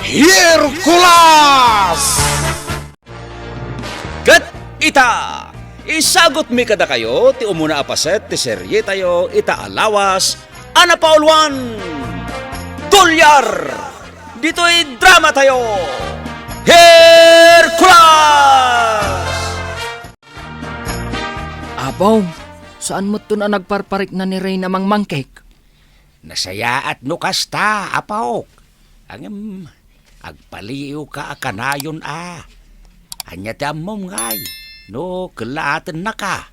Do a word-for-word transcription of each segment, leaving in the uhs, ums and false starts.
Hercules! Ket ita, isagutmi kadakayo ti umuna a paset ti serietayo ita a lawas a napauluan, Dolyar! Ditoy dramatayo, Hercules! Apong, saan metton a nagparparikna ni Reyna Mangmangkek? Nasayaat no kasta, apok. Ngem, agpaliiwka a kanayon a. Ania ti ammom ngay no kellaatennaka?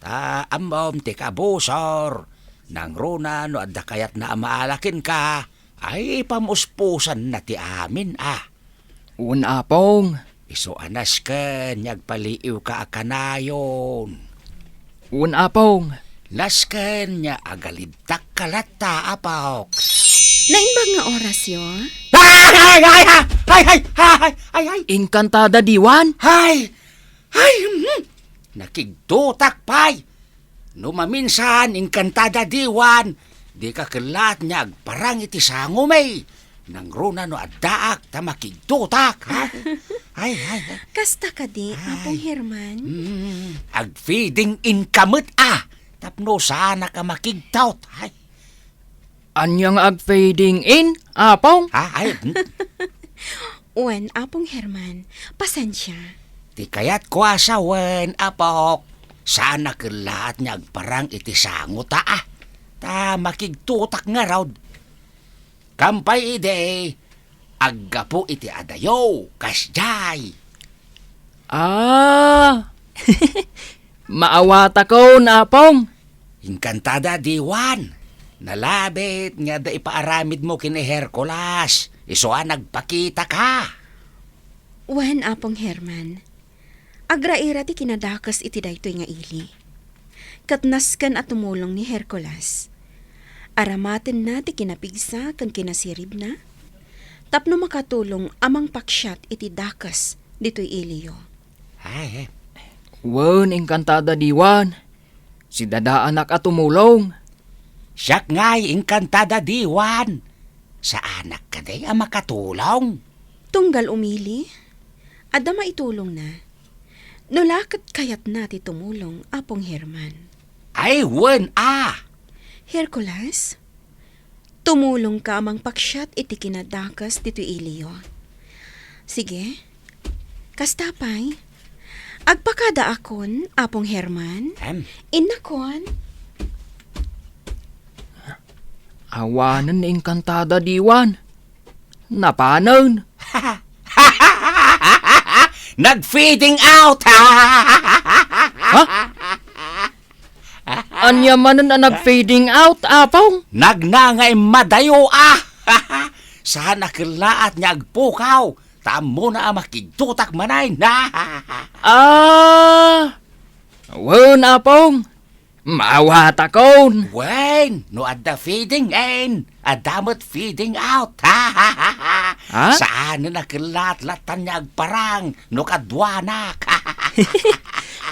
Ta ammom ti kabusor, nangruna no adda kayatna a maala kenka, ay pamuspusanna ti amin a. Wen, Apong. Isu a nasken nga agpaliiwka a kanayon. Wen, Apong. Nasken nga agalidtakka latta, apok. Naimbag nga orasyo? Ay, ay, ay, ay, ay, ay, ay, ay, ay. Engkantada diwan? Ay, ay, hmm. Nakigtotak pay. No maminsan, engkantada diwan, dika kellaat nga agparang iti sangomi. Nangruna no addaak ta makigtotak, ha? Ay, ay, ay. Kasta kadi, Ay. Apong Herman? Mm, agfeeding in ka met, ah. Tapno saanak a makigtot. Ay. Ania nga agfeeding in, Apong? Ha? Ay, hmm. Wen, Apong Herman, pasensia. Ti kayatko a sawen, apok, saan a kellaat nga agparang iti sango ta, ah. Ta makigtotak ngarud. Kampay idi, aggapu iti adayo, kasdiay. Ah! Maawatakon, Apong. Engkantada diwan. Nalabit nga adda ipaaramidmo ken ni Hercules. Isu a nagpakitaka. Wen, Apong Herman. Agraira ti kinadakes iti daytoy nga ili. Ket nasken a tumulong ni Hercules. Aramatenna ti kinapigsa ken kinasiribna tapno makatulong a mangpaksiat iti dakes ditoy iliyo. Ay, eh. Wen, engkantada diwan. Sidadaanak a tumulong. Siak ngay engkantada diwan. Saanak kadi a makatulong? Tunggal umili, adda maitulongna. No la ket kayatna ti tumulong, Apong Herman. Ay, wen a! Hercules, tumulongka a mangpaksiat iti kinadakes ditoy iliyo. Sige, kasta pay. Agpakadaakon, Apong Herman. Em? Innakon. Awanen ni engkantada diwan. Napanen. Nag-fading out! Ha? Ania manen a nag-fading out, Apong? Nagnangaim madayo, ah! Saan a kellaat nga agpukaw, ta ammona a makigtotak manen. Ah! Wen, Apong. Maawatakon. Wen, no adda fading in, adda met fading out. Ha? Saanen a kellaat lattan nga agparang no kaduanak.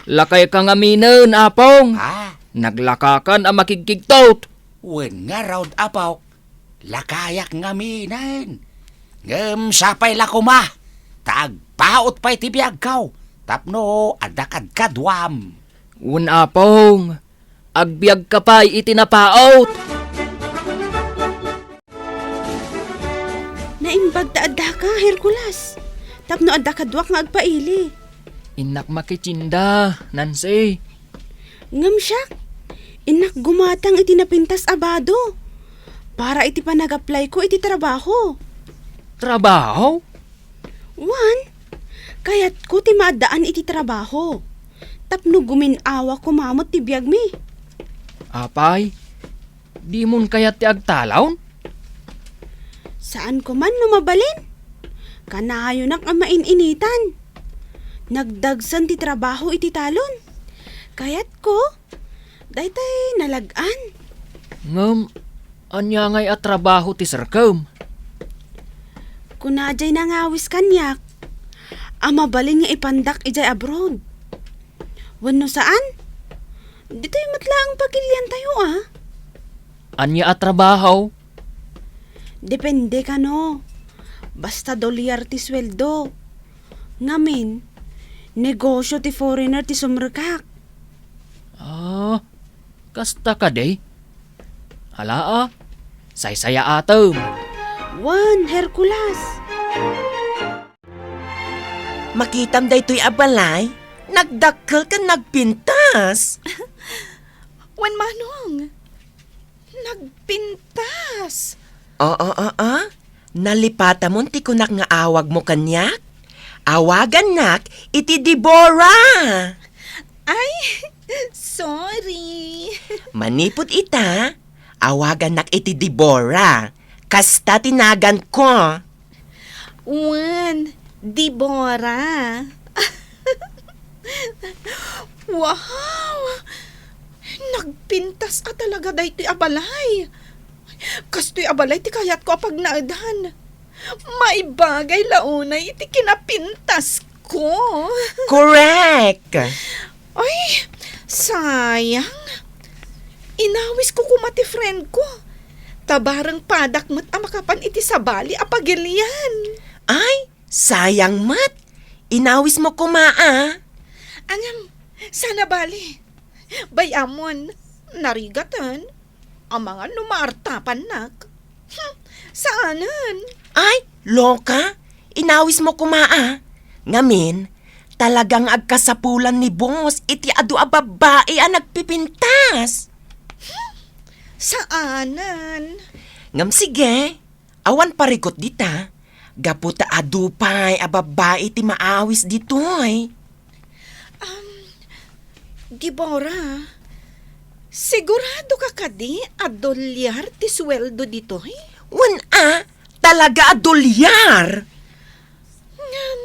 Lakayka ngaminen, Apong. Ha? Naglakakan a makigkigtot. Wen ngarud, Apok. Lakayak ngaminen. Ngem sapay la koma, ta agpaut pay ti biagko, tapno adda kadkaduam. Wen, Apong, agbiagka pay iti napaut. Naimbag ta addaka, Hercules, tapno adda kaduak nga agpaili. Innak makitienda, Nancy. Ngem siak, innak gumatang iti napintas a bado para iti panagaplayko iti trabaho. Trabaho? Wen, kayatko ti maaddaan iti trabaho tapno gumin-awa koma met ti biagmi. Apay, dimon kayat ti agtalon? Saanko man no mabalin. Kanayonak a main-initan. Nagdagsen ti trabaho iti talon. Kayatko, daytay nalag-an. Ngem, ania ngay a trabaho ti serkem? Kuna jay nangawis kaniak a mabalin nga ipandak idiay abroad. Wenno saan? Ditoy met laeng pagiliantayo, a. Ania a trabaho? Depende kano. Basta dolyar ti sueldo. Ngamin, negosyo ti foreigner ti sumrekak. Ah, kasta kadi? Alaa, saysayaatem. Wen, Hercules. Makitam daytoy a balay, nagdakkel ken nagpintas. Wen, Manong, nagpintas. Oo, oo. Nalipatamon ti kunak nga awagmo kaniak? Awagannak iti Deborah. Ay, sorry. Manipud ita, awagannak iti Deborah. Kasta ti naganko. Wen, Deborah. Wow! Nagpintas a talaga daytoy a balay. Kastoy a balay ti kayatko a pagnaedan. Maibagay la unay iti kinapintasko. Correct! Ay, sayang. Inawisko koma ti friendko. Ta bareng padak met a makapan iti sabali a pagilian. Ay, sayang met. Inawismo koma a. Ngem, saan a bali. Bay-amon, narigaten. Amangan no maartapannak. Hmm, saanen. Ay, loka, inawismo koma a. Ngamin, talagang agkasapulan ni boss iti adu a babbai a nagpipintas. Hmm, saanen. Ngem sige, awan parikut dita. Gapu ta adu pay a babbai ti maawis ditoy. Um, Deborah, sigurado ka kadi a dolyar ti sueldo ditoy? Wen a, talaga a dolyar! Ngem,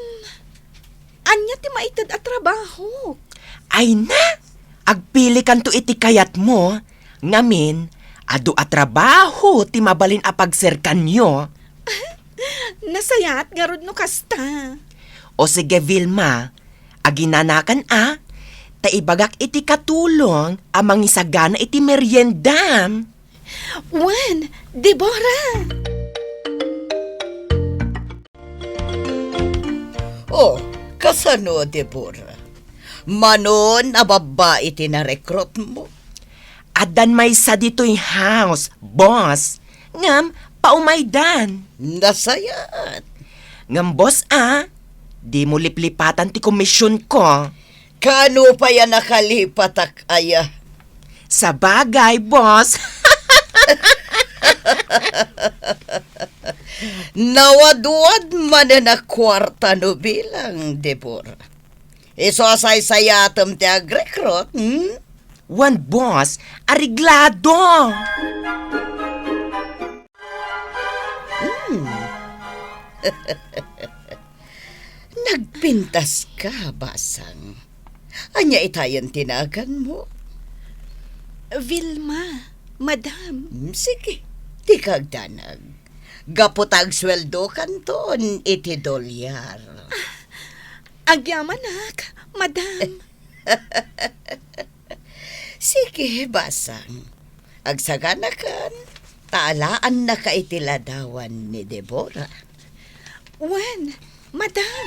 ania ti maited a trabaho? Ay na! Agpilikanto iti kayatmo, ngamin, adu a trabaho ti mabalin a pagserkanyo. Nasayaat ngarud no kasta. O sige, Vilma, aginanakan a, ta ibagak iti katulong a mangisagana iti meriendam. Wen, Deborah! Oh, kasano, Deborah? Manon a babbai ti narekrutmo? Addan maysa ditoy house, boss. Ngem, paumaydan. Nasayaat. Ngem, boss, a, dimo liplipatan ti komisionko. Kaano pay a nakalipatak aya? Sabagay, boss. Nawadwad manen a kuarta no bilang, Deborah. Isu a saysayaatem ti agrekrut, hmm? Wen, boss, areglado! Hmm. Nagpintas ka, basang. Ania itayen ti naganmo? Vilma, madam. Hmm, sige, dika agdanag. Gapu ta agsueldokanton iti dolyar. Agyamanak, madam. Sige, basang. Agsaganakan, ta alaannaka iti ladawan ni Deborah. Wen, madam.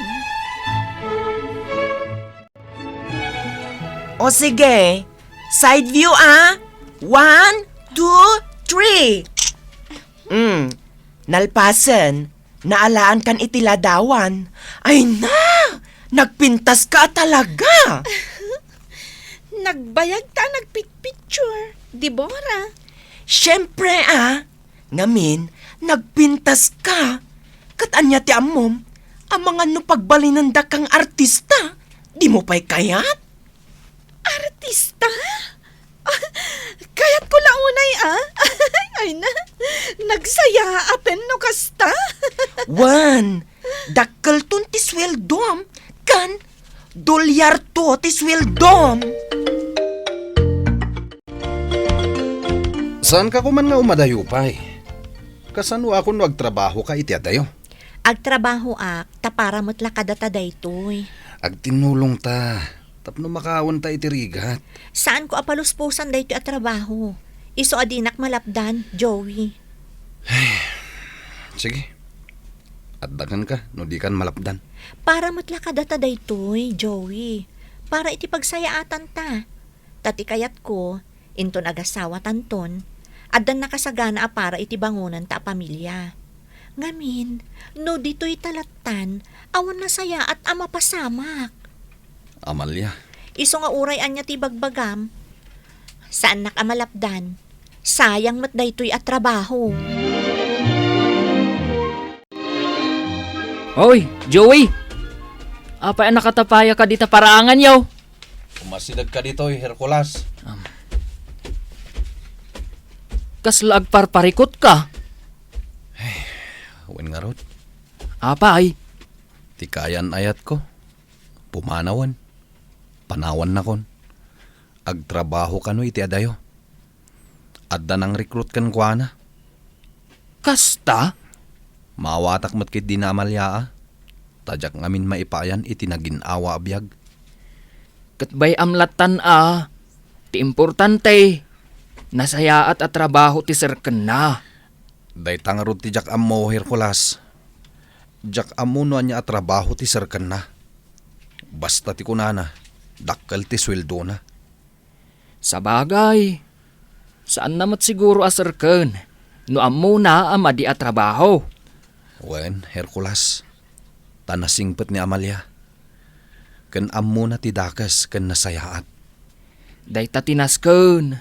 O sige, side view a. One, two, three. Mm, nalpasen, naalaan kan iti ladawan. Ay na! Nagpintas ka talaga! Nagbayag ta a nagpicture, Deborah. Siyempre, a. Ngamin, nagpintas ka. Ket ania ti ammom? Amangan no pagbalinenda kang artista, dimo pay kayat? Artista? Kayatko la unay, a. Ay na, nagsayaaten no kasta. Wen, dakkelton ti sueldom, ken dolyarto ti sueldom. Saanka koman nga umadayo pay? Kasano a kun no agtrabahoka iti adayo? Agtrabahoak, ta para met la kadata daytoy. Agtinnulongta, tapno makaawenta iti rigat. Saanko a palusposan daytoy a trabaho. Isu a dinak malapdan, Joey. Sige. Adda kenka no dikan malapdan. Para met la kadata daytoy, Joey. Para iti pagsayaatanta. Ta ti kayatko, inton agasawatanton, addan nakasagana a para iti bangonanta a pamilia. Ngamin, no ditoy ta lattan, awan nasayaat a mapasamak. Amalia. Isu nga uray ania ti ibagbagam, saannak a malapdan. Sayang met daytoy a trabaho. Hoy, Joey! Apay a nakatapayaka dita paraanganyo? Umasidegka ditoy, Hercules. Am. Kasla agparparikutka? Ay, wen ngarud. Apay? Ti kaayan-ayatko, pumanawen. Panawannakon. Agtrabaho kano iti adayo. Adda nang-recruit kenkuana. Kasta? Maawatak met ketdi ni Amalia a. Ta diak ngamin maipayan iti nagin-awa a biag. Ket bay-am lattan a, ti importante, nasayaat a trabaho ti serkenna. Dayta ngarud ti diak ammo, Hercules. Diak ammo no ania a trabaho ti serkenna. Basta ti kunana, dakkel ti sueldona. Sabagay, saanna met siguro a serken no ammona a madi a trabaho. Wen, Hercules, ta nasingpet ni Amalia. Ken ammona ti dakes ken nasayaat. Dayta ti nasken,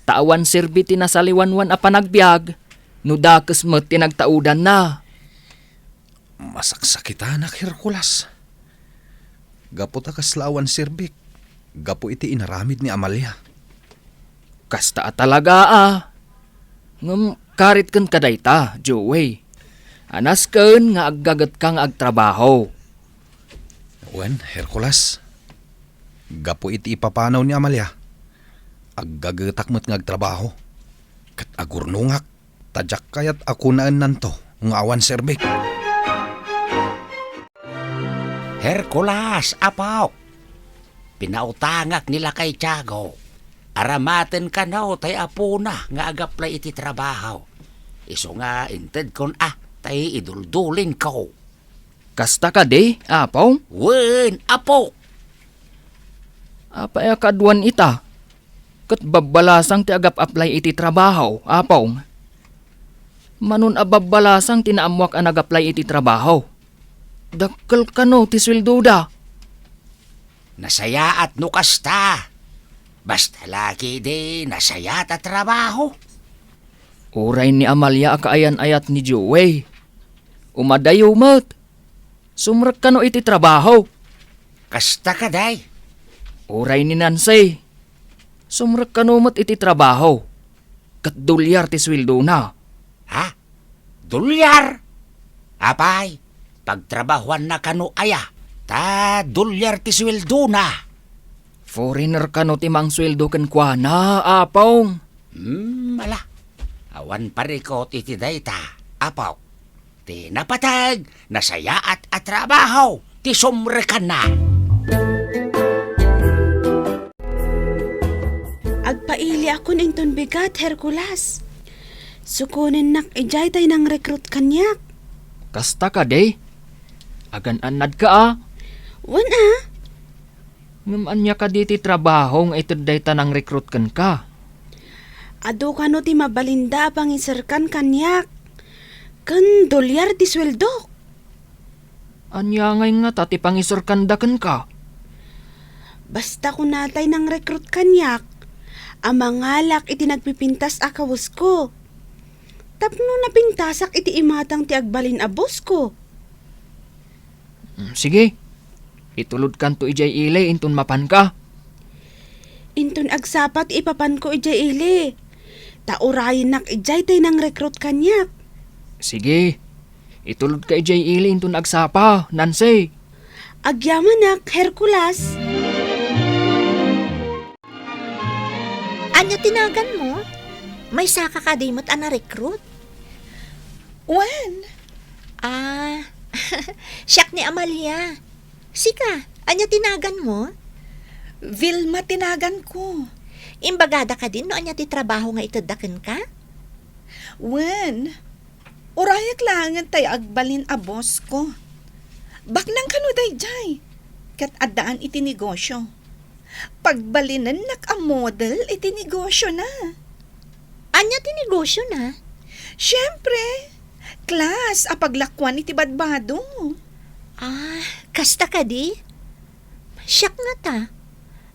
ta awan serbi ti nasaliwanwan a panagbiag no dakes met ti nagtaudanna. Masaksakitanak, Hercules. Gapu ta kasla awan serbik, gapu iti inaramid ni Amalia. Kasta a talaga a. Ngem karit kenka dayta, Joey. A nasken nga aggagetka nga agtrabaho. Wen, Hercules, gapu iti ipapanaw ni Amalia, aggagetak met nga agtrabaho, ket agurnongak. Ta diak kayat a kunaennanto nga awan serbik. Hercules, apok! Pinautangak ni lakay Tiago. Aramaten kano tay apona nga agaplay iti trabaho. Isu nga intedkon a tay iduldulinko. Kasta kadi, Apong? Wen, Apo. Apay a kaduan ita? Ket babbalasang ti agap-apply iti trabaho, Apong. Manon a babbalasang ti naammoak a nag-apply iti trabaho. Dakkel kano ti sueldoda? Nasayaat no kasta. Basta la ketdi nasayaat a trabaho. Uray ni Amalia a kaayan-ayat ni Joey. Umadayo met. Sumrek kano iti trabaho. Kasta kadi? Uray ni Nancy. Sumrek kano met iti trabaho. Ket dolyar ti sueldona. Ha? Dolyar? Apay, pagtrabahoanna kano aya? Ta dolyar ti sueldona. Foreigner kano ti mangsueldo kenkuana, Apong? Hmm, ala. Awan parikot iti dayta, Apok. Ti napateg, nasayaat a trabaho ti sumrekanna. Agpailiakon inton bigat, Hercules. Sukonennak idiay tay nang-recruit kaniak. Kasta kadi? Agan-annadka a? Wen a. Ngem ania kadi ti trabaho nga ited dayta nang-recruit kenka? Adu kano ti mabalinda a pangiserkan kaniak, ken dolyar ti sueldok. Ania ngay ngata ti pangiserkanda kenka? Basta kunatay nang-recruit kaniak a mangalak iti nagpipintas a kawesko. Tapno napintasak iti imatang ti agbalin a boss ko. Mm, sige. Itulodkanto idiay ili inton mapanka. Inton agsapa ti ipapanko idiay ili. Ta urayennak idiay tay nang-recruit kaniak. Sige. Itulodka idiay ili inton agsapa, Nancy. Agyamanak, Hercules. Ania ti naganmo? Maysaka kadi met a na-recruit? Wen. Ah, siak ni Amalia. Sika, ania ti naganmo? Vilma ti naganko. Imbagada kadin no ania ti trabaho nga itedda kenka? Wen. Urayak laengen tay agbalin a boss ko. Baknang kano daydiay, ket addaan iti negosio. Pagbalinennak a model iti negosiona. Ania ti negosiona? Siempre, class a paglakuan iti badbado. Ah, kasta kadi? Siak ngata,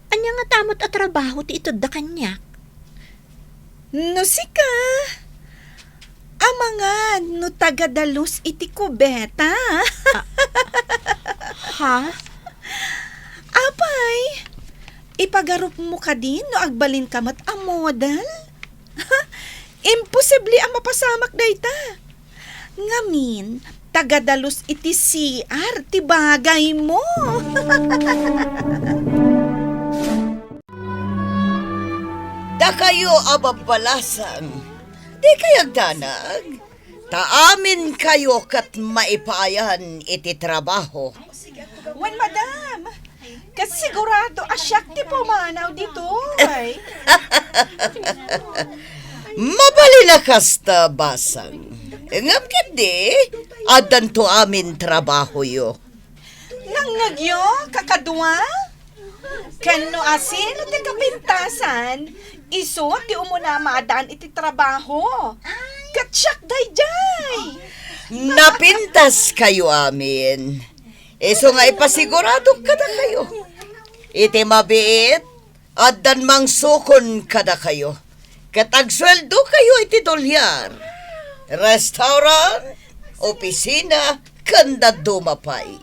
ania ngata met a trabaho ti itedda kaniak? No sika, amangan no taga-dalus iti kubeta. Ah, ha? Apay, ipagarupmo kadi no agbalinka met a model? Imposible a mapasamak dayta. Ngamin, taga-dalus iti C R ti bagaymo. Dakayo a babbalasang, dikay agdanag, ta aminkayo ket maipayan iti trabaho. Wen, madam, ket sigurado a siak ti pumanaw ditoy. Mabalin a kasta, basang. Ngem ketdi, addanto amin trabahoyo. Nangngegyo, kakadua? Ken no asino ti kapintasan, isu ti umuna a maaddaan iti trabaho. Ket siak daydiay. Napintaskayo amin. Isu nga ipasiguradok kadakayo. Iti mabiit, addan mangsukon kadakayo. Ket agsueldokayo iti dolyar, restaurant, opisina, ken dadduma pay.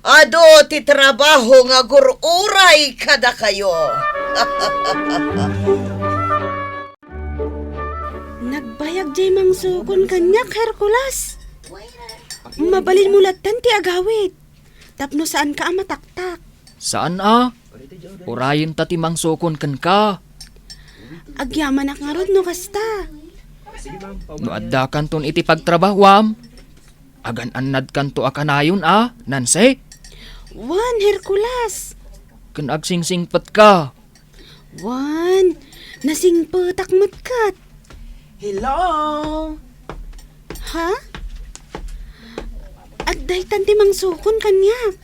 Adu ti trabaho nga agur-uray kadakayo. Nagbayag jay mangsukon kaniak, Hercules. Mabalinmo lattan ti agawid tapno saanka a mataktak. Saan a? Urayenta ti mangsukon kenka. Agyamanak ngarud no kasta. No addakanton iti pagtrabahuam, agan-annadkanto a kanayon a, Nancy? Wen, Hercules. Ken agsingsingpetka. Wen, nasingpetak met ket. Hello? Ha? Adda itan ti mangsukon kaniak.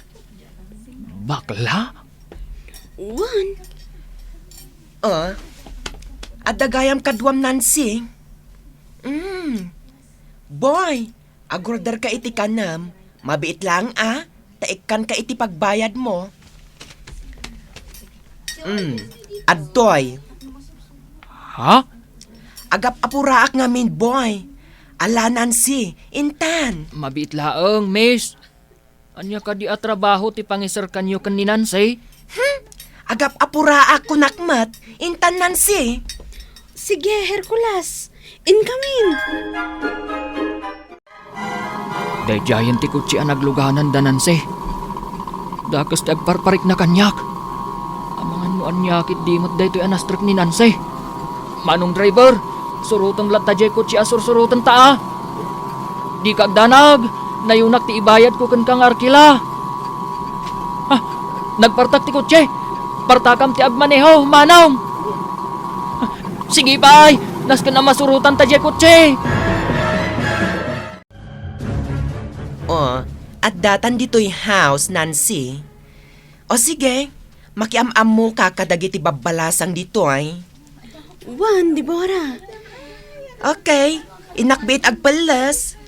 Bakla? Wen. Ah, adda gayam kaduam, Nancy? Mm. Boy, agorderka iti kanem, mabiit laeng a, ta ikkanka iti pagbayadmo. Mm, adtoy. Ha? Agap-apuraak ngamin, boy. Ala, Nancy, intan. Mabiit laeng, miss. Ania kadi a trabaho ti pangiserkanyo ken ni Nancy? Hmm? Agap-apuraak kunak met, intan, Nancy. Sige, Hercules. Inkamin. Daydiayen ti kotse a nagluganan da Nancy. Dakes ti agparparikna kaniak. Amangan no ania ketdi met daytoy a nastrek ni Nancy. Manong driver, surotem latta jay kotse a sursurotenta a. Dika agdanag, nayunak ti ibayadko kenka nga arkila. Ah, nagpartak ti kotse. Partakam ti agmaneho, Manong. Ah, sige pay, nasken a masurotanta jay kotse. O, addatan ditoy house, Nancy. O sige, makiam-ammoka kadagiti babbalasang ditoy. Wen, Deborah. Okay, innak biit agpelles.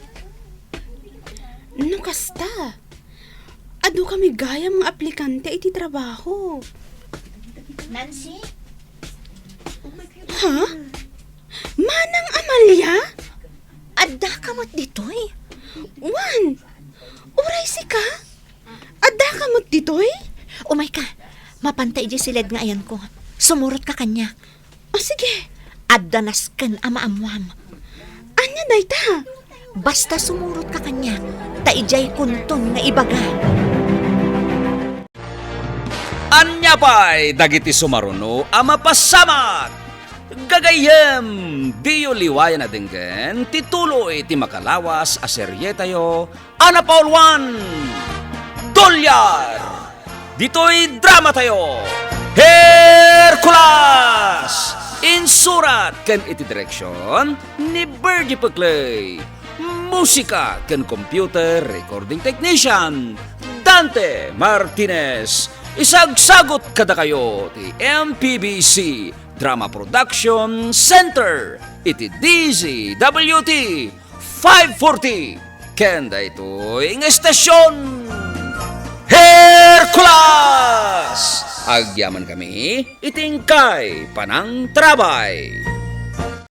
No kasta, adu kami gayam nga aplikante iti trabaho. Nancy? Ha? Manang Amalia? Addaka met ditoy? Wen, uray sika? Addaka met ditoy? Umayka, mapanta idiay siled nga ayanko. Sumurotka kaniak. O, sige. Adda nasken a maammuam. Ania dayta? Basta sumurotka kaniak, ta idiay kunton nga ibaga. Ania pay dagiti sumaruno a mapasamak? Gagayyem, diyo liwayan a denggen ti tuloy ti makalawas a serietayo a napauluan, Dolyar. Ditoy dramatayo, Hercules! Insurat ken iti direksion ni Virgie Peclay. Musika ken computer recording technician, Dante Martinez. Isagsagot kadakayo ti M P B C Drama Production Center iti D Z W T five forty. Ken daytoy nga estasion, Hercules! Agyaman kami iti inkay panangtarabay.